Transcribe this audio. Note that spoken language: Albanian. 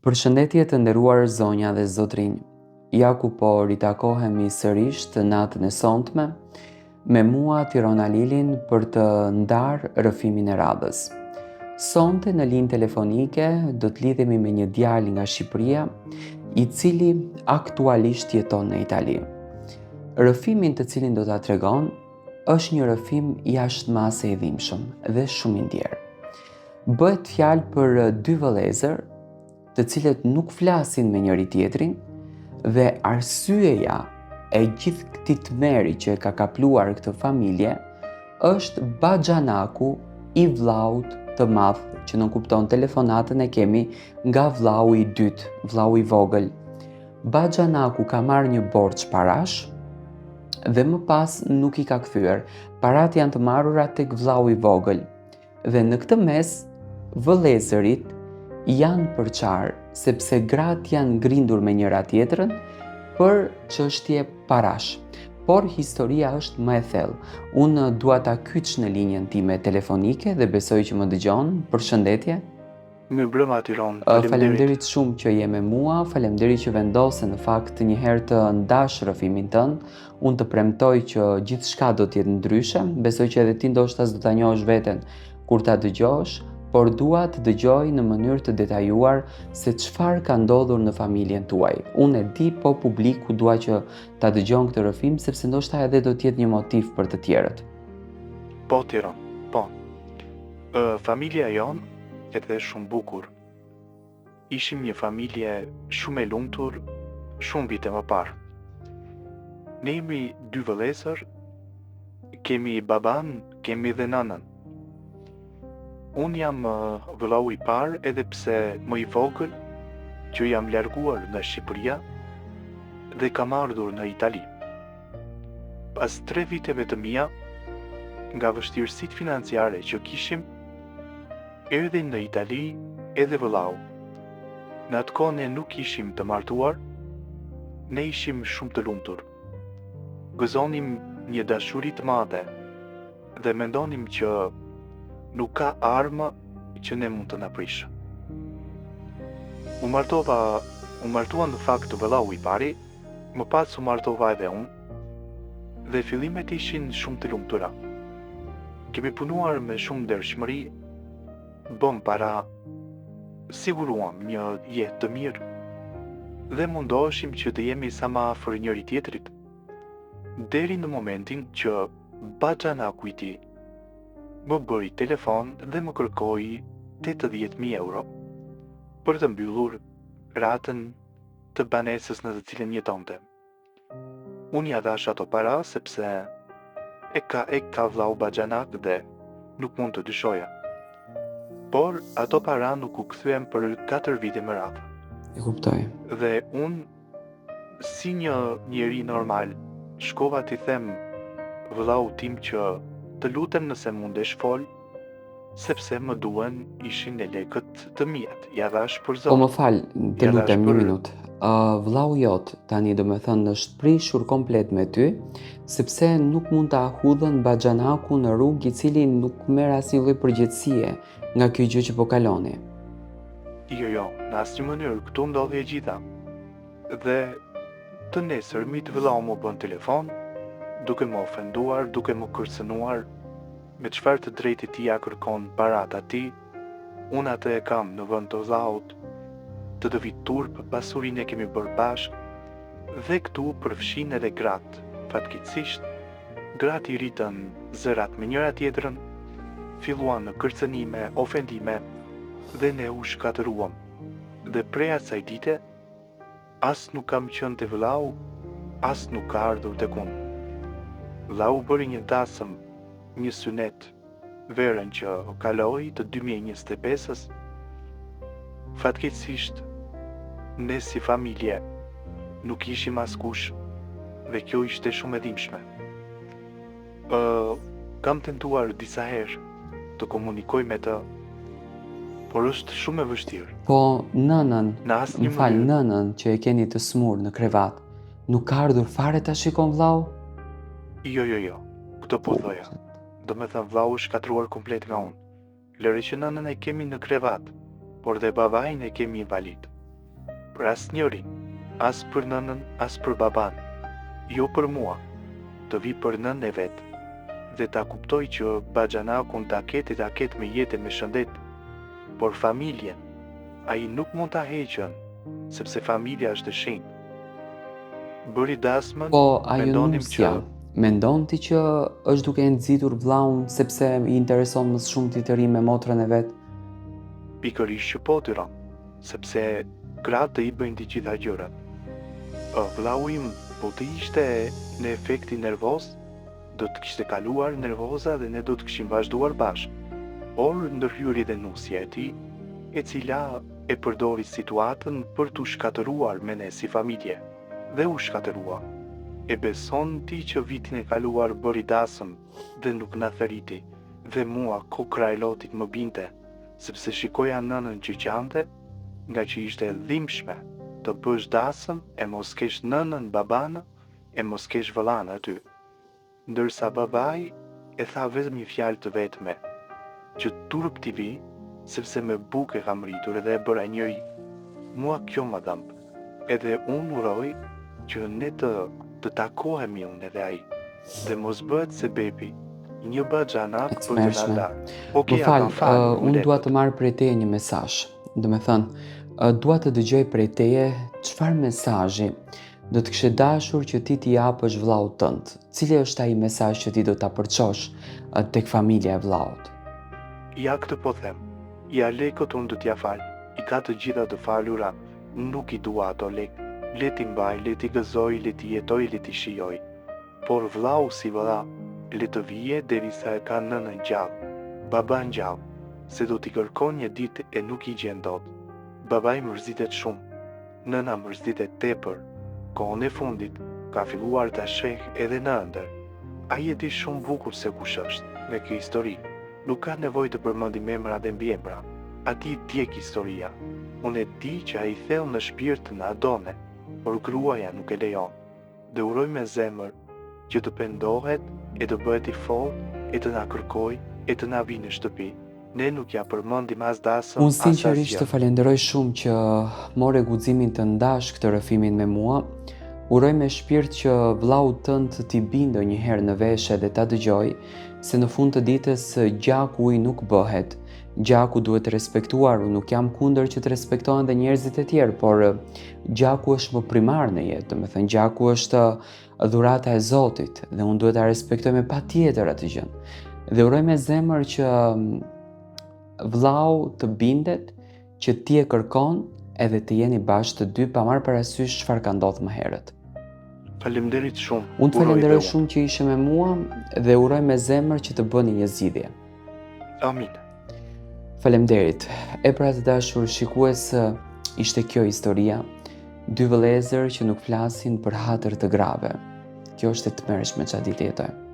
Përshëndetje të nderuar zonja dhe zotërinj. Ja ku po ritakohemi sërish të natën e sontme me mua Tiron Alilin për të ndarë rrëfimin e radhës. Sonte në linjë telefonike do të lidhemi me një djalë nga Shqipëria, i cili aktualisht jeton në Itali. Rrëfimin të cilin do ta tregon është një rrëfim jashtë mase i dhimbshëm dhe shumë i ndjerë. Bëhet fjalë për dy vëllezër, të cilët nuk flasin me njëri-tjetrin dhe arsyeja e gjithë këtij tmerri që e ka kapluar këtë familje është baxhanaku i vllaut të madh, që nënkupton telefonatën e kemi nga vllau i dytë, vllau i vogël. Baxhanaku ka marrë një borxh parash dhe më pas nuk i ka kthyer. Paratë janë të marrura tek vllau i vogël. Dhe në këtë mes, vëllezërit janë përçarë, sepse gratë janë grindur me njëra tjetrën për çështje parash. Por historia është më e thellë. Unë dua ta kyç në linjën time telefonike dhe besoj që më dëgjon. Përshëndetje. Mirëmbrëma Tiron, faleminderit. Faleminderit shumë që je me mua, faleminderit që vendose në fakt një herë të ndash rrëfimin tënd. Unë të premtoj që gjithçka do të jetë ndryshe, besoj që edhe ti ndoshta s'do ta njohësh veten kur ta dëgjosh, por dua të dëgjoj në mënyrë të detajuar se çfarë ka ndodhur në familjen tuaj. Unë e di, po publiku dua që ta dëgjon këtë rrëfim sepse ndoshta edhe do të jetë një motiv për të tjerët. Po Tiron, po. Familja jonë edhe shumë bukur. Ishim një familje shumë e lumtur shumë vite më parë. Ne jemi dy vëllezër, kemi baban, kemi dhe nënën. Unë jam vëllau i parë edhe pse më i vogël që jam larguar nga Shqipëria dhe kam ardhur në Itali. Pas tre viteve të mia, nga vështirësitë financiare që kishim, erdhi në Itali edhe vëllau. Në atë kohë ne nuk ishim të martuar, ne ishim shumë të lumtur. Gëzonim një dashuri të madhe dhe mendonim që nuk ka armë që ne mund të na prishë. U martova, u martua në fakt vëllau i pari, Më pas u martova edhe unë dhe fillimet ishin shumë të lumtura. Kemi punuar me shumë ndershmëri, bëmë para, siguruam një jetë të mirë dhe mundoheshim që të jemi sa më afër njëri-tjetrit, deri në momentin që baxhanaku i tij më bëri telefon dhe më kërkoi 80.000 euro për të mbyllur ratën të banesës në të cilën jetonte. Unë ia dhashë ato para sepse e ka e ka vllau baxhanak dhe nuk mund të dyshoja. Por ato para nuk u kthyen për 4 vite me radhë. E kuptoj. Dhe unë si një njeri normal shkova t'i them vëllaut tim që të lutem nëse mundesh fol sepse më duhen ishin e lekët të miat, ia dhashë për zor. Po më fal, të lutem një minutë. Uh, vllau jot tani domethënë është prishur komplet me ty, sepse nuk mund ta hudhën baxhanakun në rrugë i cili nuk merr asnjë lloj përgjegjësie nga kjo gjë që po kaloni. Jo, jo, në asnjë mënyrë, këtu ndodhi e gjitha. Dhe të nesërmit vëllau më bën telefon, duke më ofenduar, duke më kërcënuar, Me çfarë të drejte ti ia kërkon paratë atij, unë atë e kam në vend të vllaut, të të vijë turp pasurinë e kemi bërë bashkë, dhe këtu përfshin edhe gratë, fatkeqësisht gratë i rritën zërat me njëra tjetrën, filluan kërcënime, ofendime dhe ne u shkatërruam dhe prej asaj dite As nuk kam qenë te vëllau, as nuk ka ardhur tek unë. Vëllau bëri një dasëm, një synet, verën që kaloi të 2025-ës. Fatkeqësisht, ne si familje nuk ishim askush dhe kjo ishte shumë e dhimbshme. Ë, kam tentuar disa herë të komunikoj me të, por është shumë e vështirë. Po nënën, Në asnjë më fal, mënyrë. nënën që e keni të smur në krevat, nuk ka ardhur fare ta shikon vllau? Jo, jo, jo, këtë po thoja. Domethënë vllau është shkatërruar komplet nga unë. Lëre që nënën e kemi në krevat, por dhe babain e kemi invalid. Për asnjërin, as për nënën, as për babanë. Jo për mua, të vijë për nënën e vet. Dhe ta kuptojë që baxhanakun ta ketë e ta ketë me jetë e me shëndet. Por familjen, ai nuk mund ta heqë, sepse familja është e shenjtë. Bëri dasmën, Po ajo mendonim që nusja, mendon ti që është duke e nxitur vllaun sepse i intereson më së shumti të rrijë me motrën e vet? Pikërisht që po, Tiron, sepse gratë i bëjnë të gjitha gjërat. Vllau im po të ishte në efektin nervoz, do të kishte kaluar nervoza dhe ne do të kishim vazhduar bashkë. Por ndërhyri dhe nusja e tij, e cila e përdori situatën për t'u shkatërruar me ne si familje. Dhe u shkatërrua. E beson ti që vitin e kaluar bëri dasëm dhe nuk na thërriti dhe mua kokrra e lotit më binte, sepse shikoja nënën që qante, ngaqë ishte e dhimbshme të bësh dasëm e mos kesh nënën, babanë e mos kesh vëllanë aty. Ndërsa babai e tha vetëm një fjalë të vetme, që turp t'i vijë, sepse me bukë e kam rritur edhe e bëra njeri. Mua kjo më dhëmb. Edhe unë uroj që ne të të takohemi unë edhe ai. Dhe mos bëhet sebepi një baxhanak E për të na tmerrshme. ndarë. Më Okej, a fal, kam falur, uh, unë dua lekët. të marr prej teje një mesazh. Domethënë, uh, dua të dëgjoj prej teje çfarë mesazhi do të kishe dashur që ti t'i japësh vëllaut tënd. Cili është ai mesazh që ti do ta përçosh uh, tek familja e vëllaut? Ja këtë po them. Ja lekët unë do t'ia fal. I ka të gjitha të falura, nuk i dua ato lekë. Le t'i mbajë, le t'i gëzojë, le t'i jetojë, le t'i shijojë. Por vllau si vëlla, le të vijë derisa e ka nënën gjallë, babanë gjallë, se do t'i kërkon një ditë e nuk i gjen dot. Babai mërzitet shumë, nëna mërzitet tepër, kohën e fundit ka filluar ta sheh edhe në ëndërr. Ai e di shumë bukur se kush është nga kjo histori. Nuk ka nevojë të përmendim emra dhe mbiemra. Atij i djeg historia. Unë e di që ai thellë në shpirt na do ne, por gruaja nuk e lejon. Dhe uroj me zemër që të pendohet e të bëhet i fortë e të na kërkojë e të na vijë në shtëpi. Ne nuk ia përmendim as dasëm Unë as sinqerisht asgjë. të falenderoj shumë që more guximin të ndash këtë rrëfimin me mua. Uroj me shpirt që vëllaut tënd t'i bijë ndonjëherë në veshë dhe ta dëgjojë, se në fund të ditës gjaku ujë nuk bëhet. Gjaku duhet respektuar, unë nuk jam kundër që të respektohen dhe njerëzit e tjerë, por gjaku është më primar në jetë, domethënë gjaku është dhurata e Zotit dhe unë duhet ta respektoj me patjetër atë gjë. Dhe uroj me zemër që mm, vllau të bindet që ti e kërkon edhe të jeni bashkë të dy pa marrë parasysh çfarë ka ndodhur më herët. Faleminderit shumë. Unë të Uroj dhe falenderoj unë. shumë që ishe me mua dhe uroj me zemër që të bëni një zgjidhje. Amin. Faleminderit. E pra të dashur shikues, ishte kjo historia. Dy vëllezër që nuk flasin për hatër të grave. Kjo është e tmerrshme çfarë ditë jetojmë.